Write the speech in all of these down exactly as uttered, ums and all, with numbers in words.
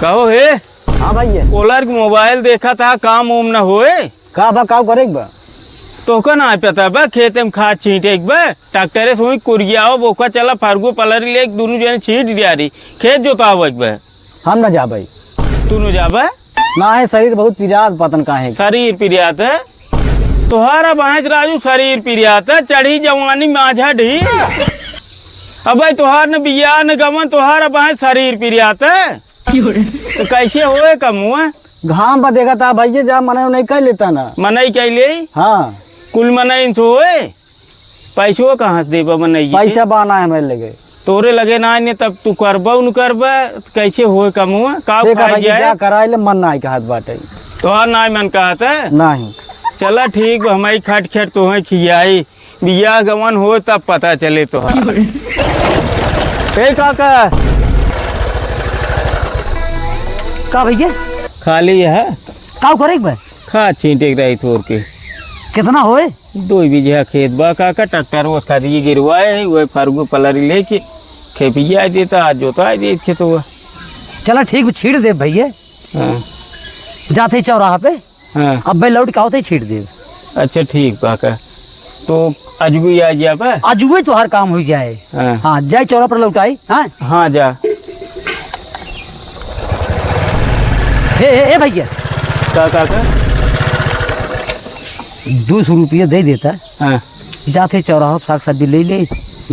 कहो हे। हाँ भैया। ओलर के मोबाइल देखा था, काम उम न होए। का बा, का करे के बा? तोहका ना पता बा, खेते में खाद छींटे के बा, ट्रैक्टरे से हुई कुरियाओ, बोका चला, फरगो पलरी ले, दुनू जने छींट दिया रही, खेत जोतावे के बा। हम न जाबे। तू न जाबे? ना है, शरीर बहुत पिरात, पतन काहे। शरीर पिरात है? तोहार अब भैंस राजू शरीर पिरात है, चढ़ी जवानी माझा ढील। अबे तोहार न बियाह न गवन, तोहार अब भैंस शरीर पिरात है। तो कैसे होए कम हुआ? घाम पर देखा था भैया, जा मनई नहीं कर लेता ना। मनई कर ले? हाँ। कुल मनई तो होए? पैसो कहाँ से देबा मनई के? पैसा बाना है मेरे लगे। तोरे लगे ना ने, तब तू करबा उन करबा, तो कैसे होए कम हुआ? का देखा उपाय भाई, जाए? क्या कराए ले, मन ना कहत बाटे। तोहार ना मन कहत है? नहीं। चला ठीक बा, हमारी खट खट तोहे खियाई। बियाह गवन हो तब पता चले तोहार। ए काका। का भैया? खाली है। का करे के बा? खाद छींटे के रही तोर के। कितना होए? दो बीघा खेत बा काका, ट्रैक्टर वो खदिए गिरवाए है, वो फरगो पलरी लेके खेपिया देता, आज जोता देत खेतवा। चला ठीक बा, छीट दे भैया। हाँ। जाते ही चौराहा पे। हाँ। अब्बे लौट के आवते ही छीट देब। अच्छा, ठीक बा का। तो अजबू आ गया बा? अजबू तोहार काम हो जाए। हाँ। हाँ, जाए चौरा पर लौटाई। हाँ। हाँ, जा। हे, हे, हे भैया। का, का, का? दो सौ रुपया दे देता। हाँ। जाते चौराहा साग सब्जी ले ले,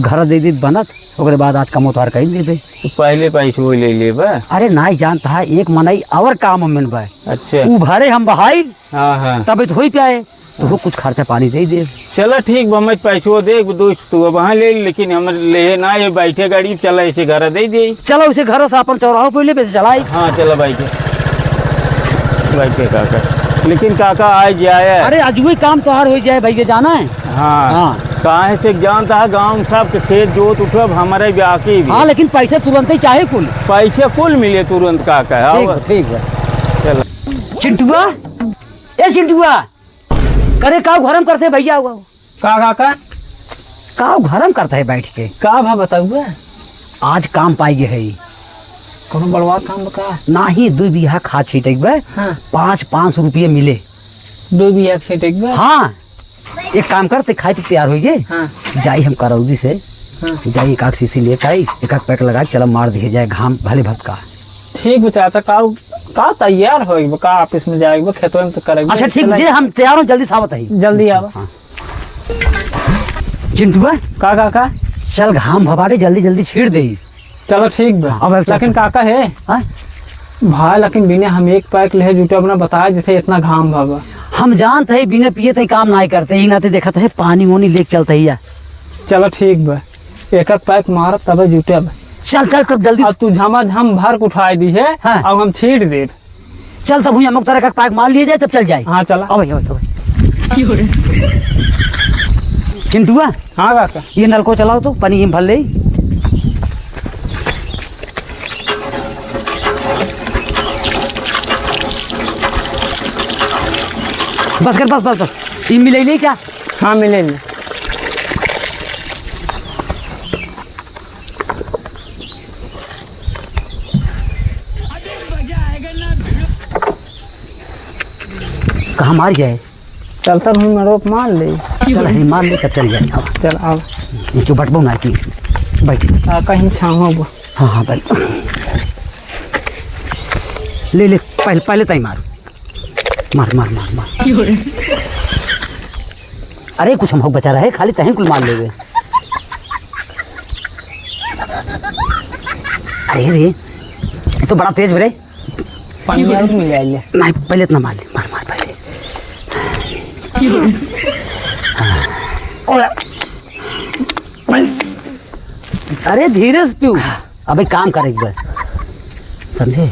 घर दे दे बनत, ओकरे बाद आज कमो तोहार कहीं देबे। तो पहले पैसे वो ले ले बा। अरे नाई जानता है, एक मनई और काम में बा। अच्छा। उ भरे हम बहाई, हाँ, हाँ। तबे तो होई पाए, तो वो कुछ खर्चा पानी दे दे। चला ठीक बा, मैं पैसो दे, दोस्त तू अब हाँ ले, लेकिन हम ले ना, ये बैठे गाड़ी, चला इसे घर दे दे। चलो इसे घर से अपन चौराहो पे ले, बेस चलाई। हाँ, चला बैठे, बैठे काका। लेकिन काका आ जाए। अरे, अजुए काम तोहार हो जाए भैया, जाना है? हाँ। हाँ। काहे से जानता है, गाँव में सबके खेत जोत उठब, हमारे बाकी भी। हाँ, लेकिन पैसे तुरंत ही चाहे कुल। पैसे कुल मिले तुरंत काका। ठीक आओ। बा, ठीक बा। चला। चिंटुआ, ए चिंटुआ, करे का घरम करते भैया हुआ? का, का, का? का घरम करते है बैठ के? का भा बताउआ? आज काम पाई गए है। कोनो बड़वा काम बता? नाही, दो बीघा खाद छीटे के बा। हाँ। पाँच, पाँच सौ रुपये मिले। दो बीघा छीटे के बा? हाँ। एक काम करते, खाए पे तैयार हो गए। हाँ। जाई हम करौदी से, हाँ। जाई एक आध शीशी लेके आई, एक आध पैक लगा के चला मार दिए जाए, घाम भले भक्का। ठीक बा चाचा, का, का तैयार हो बा, का ऑफिस में जाए बा, खेतवा में तो करे बा। अच्छा ठीक, चला। जे हम तैयार हो, जल्दी से आवत ही। जल्दी आवा। हाँ। चिंटुआ। का, का, का? चल घाम भबाटे, जल्दी, जल्दी छीट दे। चलो ठीक बा। अब, अब चल, लेकिन चल। काका है? हाँ? भाई, लेकिन बिना हम एक पैक ले जुटे अपना बताए, जैसे इतना घाम भा बा। हम जानत है, बिना पिए तई काम नाई करते, ही नाते देखत है, पानी वानी लेके चलते ही है। चलो ठीक बा, एक एक पैक मारब तबे जुटे बा। चल, चल, तब जल्दी। अब तू झमाझम भर के उठाए दी है, हाँ। अब हम छीट देब। चल तब हुई हम लोग तरह का पैक मार लिए जाए, तब चल जाए। हाँ, चला। अब, अब, अब। चिंटुआ। हाँ काका। ये नलको चलाओ तो, पानी हम भर ले। बस कर, बस, बस, बस। ई मिले ले क्या? हाँ, मिले ले। कहाँ मार जाए? चल सर, हम रोप मार ले। चल, हम मार ले, तब चल जाए। अब चल, अब। ये जो बटबो ना की, बैठ। आ, कहीं छाँव हो। हाँ, हाँ, बैठ। ले, ले, पहले, पहले तय मार। मार, मार, मार, मार। अरे, कुछ हम हो बचा रहे, खाली तहीं कुल मार लेवे। अरे रे, ये तो बड़ा तेज बरे। पानी और मिल जाए ले। नहीं, पहले इतना मार ले, मार, मार पहले। अरे धीरे से पीऊ। अबे काम करे एक बार। समझे?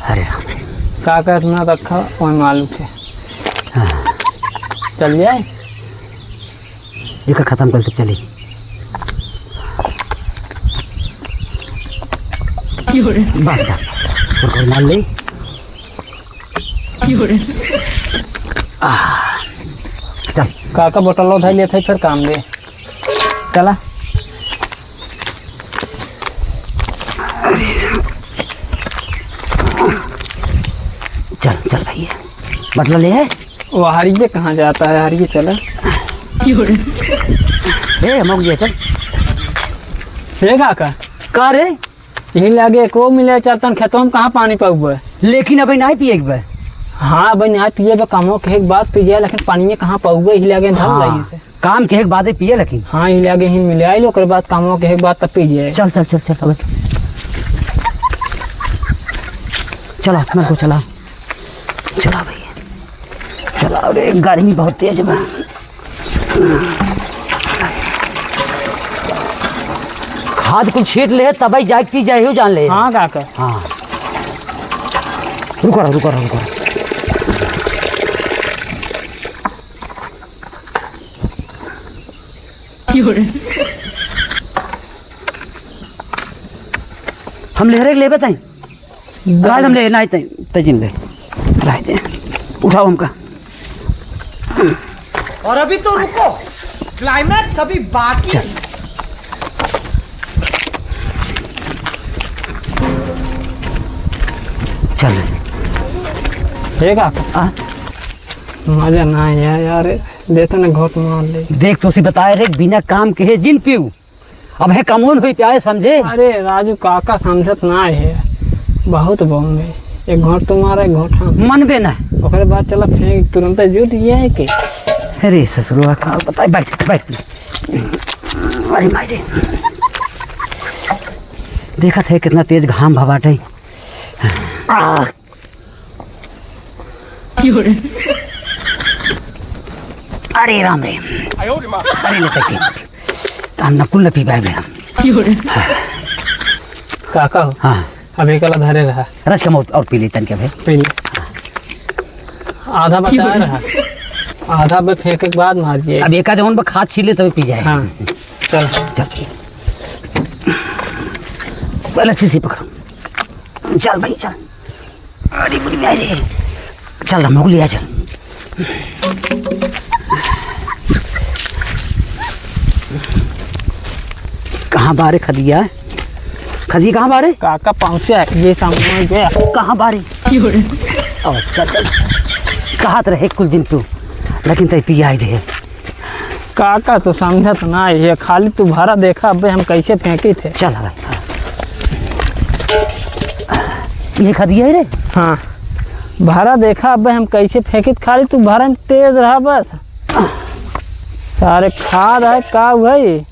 अरे। का का इतना रखा, वही माल उठे। हाँ। चल जाए। एका खत्म करके चली। बस, बस। और कोई मार ले। आह, चल। काका बोतल उठा लेते हैं, फिर काम दे। चला। चल, चल भैया, बटला ले है। वो हरिये कहाँ जाता है, हरिये चला। ए, मौक दिया, चल। हे काका। का रे? यही लागे को मिले चार तन खेतों में कहाँ पानी पाउबे? लेकिन अबे नाहीं पिए के बे। हाँ, अबे नाहीं पिए बे, कमो के एक बात पी जाए, लेकिन पानी में कहाँ पाउबे, यही लागे धर हाँ। लागी से। काम के एक बात है पिए लेकिन। हाँ, यही लागे ही मिले आइल, ओकर बाद कमो के एक बात तब पी जाए। चल, चल, चल, चल, अबे। चला, मेरे को चला। चला भाई। चला रे, गर्मी बहुत तेज बा। खाद कुल छीट ले, तबई जाए पी जाए हो जान ले। हाँ, काका। हाँ। रुको रहो, रुको रहो, रुको रहो। हम लेहरे के लेबे ताई। राज हम ले, नाहीं ताई, ताई जिन ले। राज दे। उठाओ हमका। और अभी तो रुको, climax अभी बाकी है। चल। चल। हे काका। आ? मजा ना आया यार, देता ना घोट मार ले। देख, तोसे बताए रे, बिना काम के है जिन पीऊ। अब है कमोन होई प्याए समझे? अरे राजू काका समझत ना है, बहुत बम है। एक घोट तुम्हारा, एक घोट हम। मनबे ना। ओकरे बाद चला फेंक, तुरंत जुट गया है के। अरे ससुरवा का बताए, बैठ, बैठ। अरे माई रे। देखत है कितना तेज घाम भा बाटे। आ। अरे राम रे। अरे ले तक। तान न कुल न पी पाए हम। काका हो। हाँ। अभी कला धरे रहा। रस कम और, और पी ले तन के भाई। पी ले। आधा बचा रहा। आधा बे फेंके के बाद मार दिए। अब एका जवन बा खाद छीले तब पी जाए। हाँ। चल। चल। पहले अच्छे से पकड़ो। चल भाई, चल। अरे, बुढ़िया रे। चल, हम लोग ले आ, चल। कहाँ बारे खदिया? खदिया कहाँ बारे? काका पहुँचा है, ये सामने गया। कहाँ बारे? ओ, चल, चल। कहत रहे कुल दिन तू, लेकिन तै पियाई दे। काका तो समझत ना है, खाली तू भरा देखा, अबे हम कैसे फेंकी थे। चल भाई, हाँ। ये खदिया है रे? हाँ, भरा देखा, अबे हम कैसे फेंकी थे, खाली तू भरा में तेज रहा बस। सारे खाद है, का हुआ ये?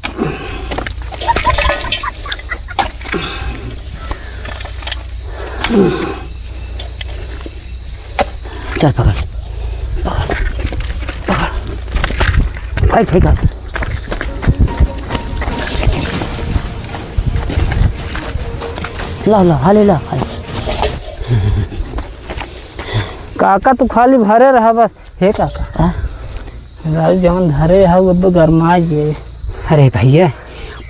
चल पकड़, पकड़, पकड़। भाई, भाई, भाई। ला, ला, हाले ला, हाले। काका, तू खाली भरे रहा बस। हे काका। हाँ? राजू जवन धरे है, वो अब गरमाई है। अरे भैया,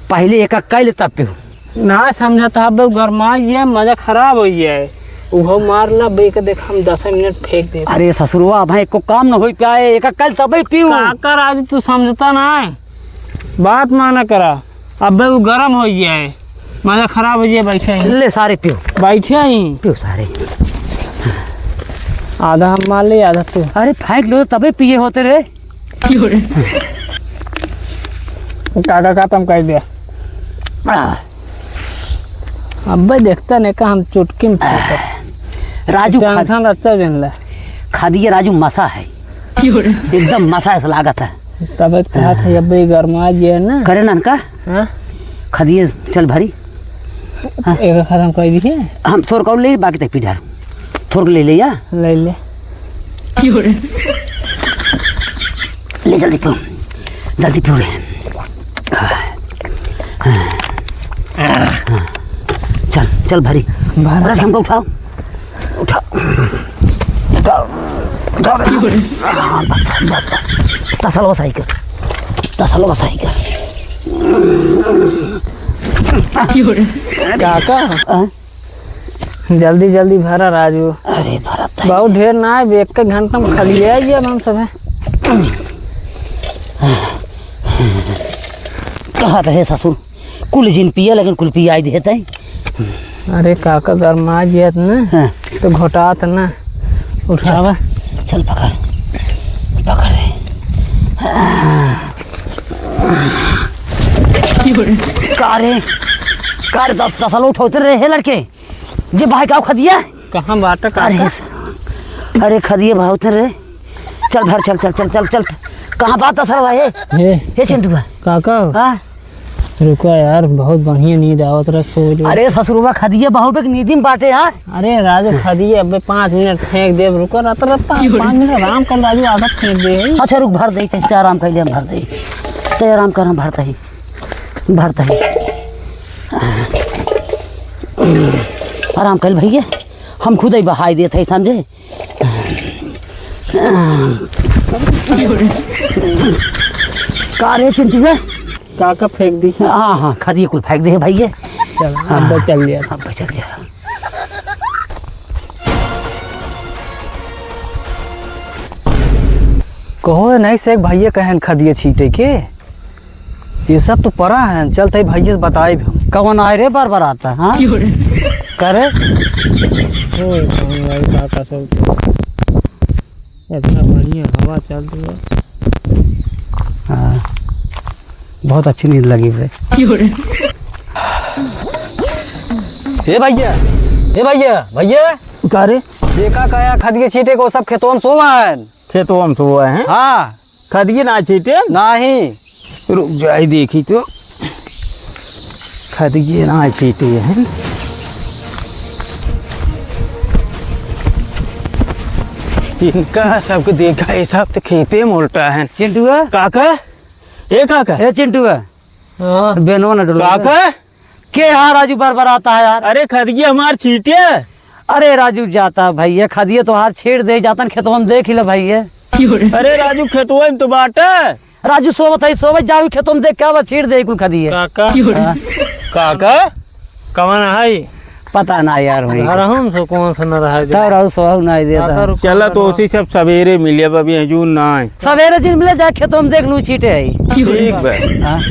पहले एक कइल तब पे हो। ना समझत हबे, गरमाई है, मजा खराब होइ जाए। उहो मार ला, बे के देख, हम दस मिनट फेंक देते। अरे ससुरवा, अब एको काम न होई पाए, एक कल तबे पीऊ। का कर आज तू समझता ना है, बात माना करा। अबे वो गरम होइ जाए, मजा खराब होइ जाए, बैठे ही। ले सारे पीऊ। बैठे ही। पीऊ सारे। आधा हम मार ले, आधा तू। अरे फेंक लो, तबे पिए होते रे। काका का तुम कह दिया। आह। अब्बे देखता नहीं का हम चुटकी में फेंकत। राजू खा- टेंशन रहता जन ला। खा दिए राजू मसा है। एकदम मसा ऐसा लागत है। तब एक कहा था अब्बे गरमा जे है ना। करे ना का? हाँ? खा दिए चल भरी। हाँ। एक खत्म कर दिए। हम थोर कौन ले बाकी तक पी डाल। थोर ले ले या। ले ले। ले जल्दी पो, जल्दी पो रे। चल, चल भारी। भारी। रस हमको उठाओ, उठाओ, उठाओ, उठाओ। हाँ, बस, बस, बस। तसलवा सही कर, तसलवा सही कर। काका। हाँ? जल्दी जल्दी भरा राजू। अरे भरत है। बहुत ढेर ना है, एक के घंटा में खा लिया ये हम सब है। कहा तो है ससुर, कुल जिन पिया लेकिन कुल पिया ही देते हैं। अरे काका गरमा जियत ना, हाँ। तो घोटात ना। उठावा। चल पकड़, पकड़ रे। का रे, का रे, दस, दस लो उठौते रहे लड़के। जे भाई का खदिया? कहाँ बाटे का? अरे, अरे खदिया भावते रे। चल भर, चल, चल। कहाँ बात दसरा भाई? हे। हे चिंटुआ। काका। हाँ? रुका यार, बहुत बढ़िया नींद आवत रहा, सो जो। अरे ससुरवा, खदिया बहुत एक नींद में बाटे यार। अरे राजू, खदिया अबे पाँच मिनट फेंक देब, रुका, रत रत पाँच, पाँच मिनट आराम कर राजू, आदत फेंक दे। अच्छा रुक, भर दे, ते आराम कर ले, हम भर दे। ते आराम कर, हम भरता ही, भरता ही। आराम कर भैया, हम खुद ही बहाई देत है, समझे? का रे चिंटुआ? काका फेंक दी। हाँ, हाँ, खदिया कुल फेंक दे है भैया। चल, अब चल लिया। अब चल लिया। कहो नहीं से एक भैया कहन खदिया छीटे के। ये सब तो परा है, चलते ही भैया से बताइब हम। कवन आए रे बरबराता, हाँ? क्यों रे? करे? ओ, कवन भाई का कसम। इतना बढ़िया हवा चल रही है। हाँ, बहुत अच्छी नींद लगी हुई। क्यों रे? ए भैया, ए भैया, भैया। का रे? देखा का खदिया छीटे को सब खेतों में सोवा है। खेतवा में सोवा है? हाँ। खदिये ना छीटे? नाही। रुक जाई देखी तो। खदिये ना छीटे हैं। इनका सबके देखा, ये सब तो खेते में उल्टा है। चिंटुआ? काका? ए काका? ए चिंटुआ। हाँ। बेनवा न डोलो। काका? के यार राजू बरबराता है यार? अरे खदिये हमार छीटे। अरे राजू जाता भैया, खदिये तोहार छीट दे जातन खेतवा में देख ले भैया। अरे राजू खेतवा में तो बाटे। राजू सोवत है, सोवत जाऊ खेतवा में देख क्या बा छीट दे कुल खदिये। काका। हाँ। काका। कवन है? पता ना यार हुई। घर हम से कौन से न रहा है? तो रहू सोहू ना दे काका था। रुक चला तो जा। उसी सब सवेरे मिले, अब अभी हजूर ना आए। सवेरे जिन मिले जाए खेतवा में देख लू छीटे है। ठीक बा। हाँ।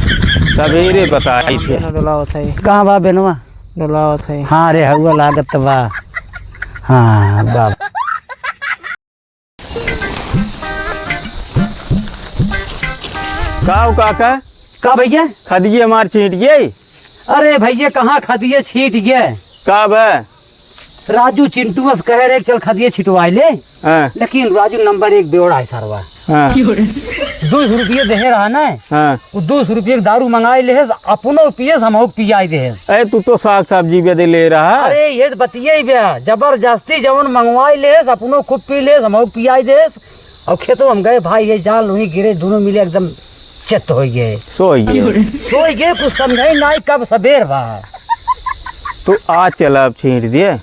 सवेरे बताई थे। ना डोलावत है। कहाँ बा बेनवा? डोलावत है। हाँ रे, हउआ लागत बा। हाँ, बाबा। का हो काका? का भैया? खदिये हमार छीट गई। अरे भैया, कहाँ खदिये छीट गए? का बा? राजू चिंटू बस कहे रहे, "चल खदिये छिटवाए ले।" हाँ। लेकिन राजू नंबर एक बेवड़ा है सरवा। हाँ। दो सौ रुपये देहे रहा ना। हाँ। वो दो सौ रुपये के दारू मंगाई लेहेस, अपनो पियस, हमहू के पियाई देहेस। अरे, तू तो साग सब्जी बदे ले रहा। अरे, ये तो बतिये ही बे, जबरदस्ती जवन मंगवाई लेहेस, अपनो खूब पी लेहेस, हमहू के पियाई देहेस। और खेतो हम गए, भाई, ये जाल वहीं गिरे, दोनों मिले एकदम चित्त हो गए। सोई गए। सोई गए, कुछ समझे नाई कब सबेर बा। तो आज चला अब छीट दिए।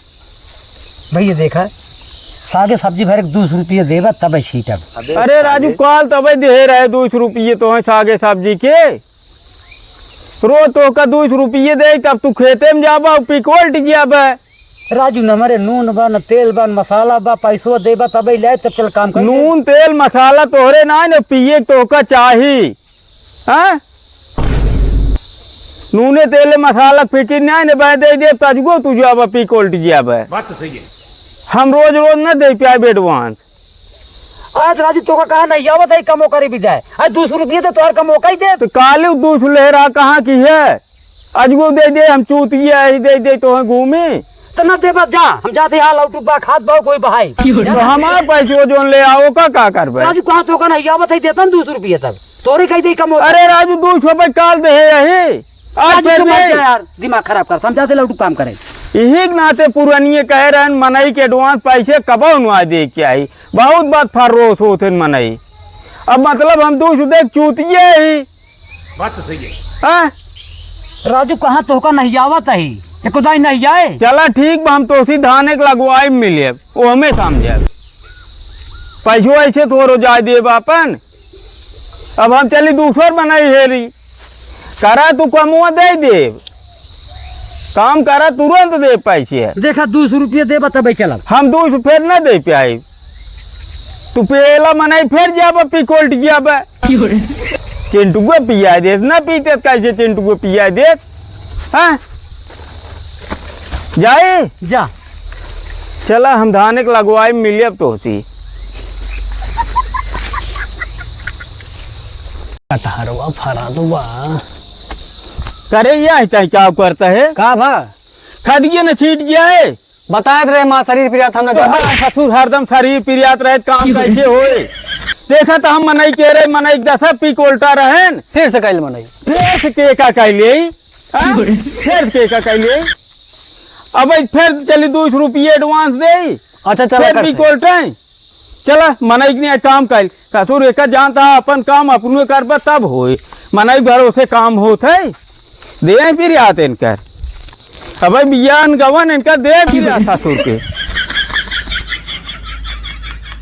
भैया देखा, सागे सब्जी भरे के दो सौ रुपये देबा तबे छीटब। अरे राजू, काल तबे देहे रहे दो सौ रुपये तो है सागे सब्जी के। रोज तोहका दो सौ रुपये दे, तब तू खेते में जाबा और पिकोल्ट जाबा। राजू, न हमरे नून बा, न तेल बा, न मसाला बा, पैसो देबा तबे ले, तब चल काम कर। नून, तेल, मसाला तोहरे ना, न पिए के तोहका चाही। हाँ? नूने तेले मसाला फिकिर नाई ने बे दे दे, तजुगो तू जाबे, पिकोल्ट जाबे। बात तो सही है। हम रोज रोज न दे पाए advance। आज राजू तोका कहा नहीं आवत है, कमो करे भी जाए। आज दो सौ रुपये तो तोहर कमो का ही दे। तो काले दो सौ ले रहा, कहाँ की है? अजुगो दे दे, हम चूतिया ही दे दे, तो हैं घूमे। तो न देबा जा, हम जाते हाल आउटू बा खात बा कोई बहाई। तो हमार पैसो जोन ले आओ, का, का करबे? राजू, कहाँ तोका नहीं आवत है, देतन दो सौ रुपये तक। तोरे कही दे कम होता। अरे राजू, दो सौ पे काल दे है यही। आज राजू, फिर तू मत नहीं। जा यार, दिमाग खराब कर, समझा दे लौटू काम करे। यही के नाते पुरानिये कहे रहन, मनई के advance पैसे कबो नुआ दे के आई। बहुत बात फर्रोस होते मनई। अब मतलब हम दो सौ देख चूतिये ही। बात तो सही है। हाँ? राजू, कहाँ तोहका नहीं आवत है? एको दाई नहीं आए? चला ठीक बा, हम तोसी धान एक लगवाई मिले, वो हमें समझे। पैसो ऐसे थोड़ो जाए देब अपन। अब हम चली दूसर बनाई हेरी। करा तू कमुआ दे देब। काम करा तुरंत दे पैसे। देखा, दो सौ रुपये देबा तबे चलब। हम दो सौ फिर ना दे पाई। तू पेला मनई फिर जाबा, पिकोल्ट जाबा। चिंटुआ पिया देत, ना पीते कैसे चिंटुआ पिया देत? हाँ? जाए? जा। चला, हम धाने के लगवाई, मिलियब तोहसी। कटहरवा फरा तो बा। करे, यह तय क्या करता है? का भा? खदिये न छीट जाए। बताए रहे माँ, शरीर पिरात हम ना तो जाए। हर ससुर हरदम शरीर पिरात रहे, काम कैसे होए? देखा तो हम मनई के रहे, मनई के दशा पी कोल्टा रहन। फिर से कैल मनई। फिर से के का कैले? हाँ? फिर के का कैले? अब फिर चली दो सौ रुपये advance दे। अच्छा, चला फिर करते। भी कोल्टे। चला, मनई के नहीं काम कैल। ससुर एक जानता है, अपन काम अपने करबा तब होए। मनई भरोसे काम होत है। दे फिर आते इनकर। अब बियान गवन इनका दे फिर आ ससुर के।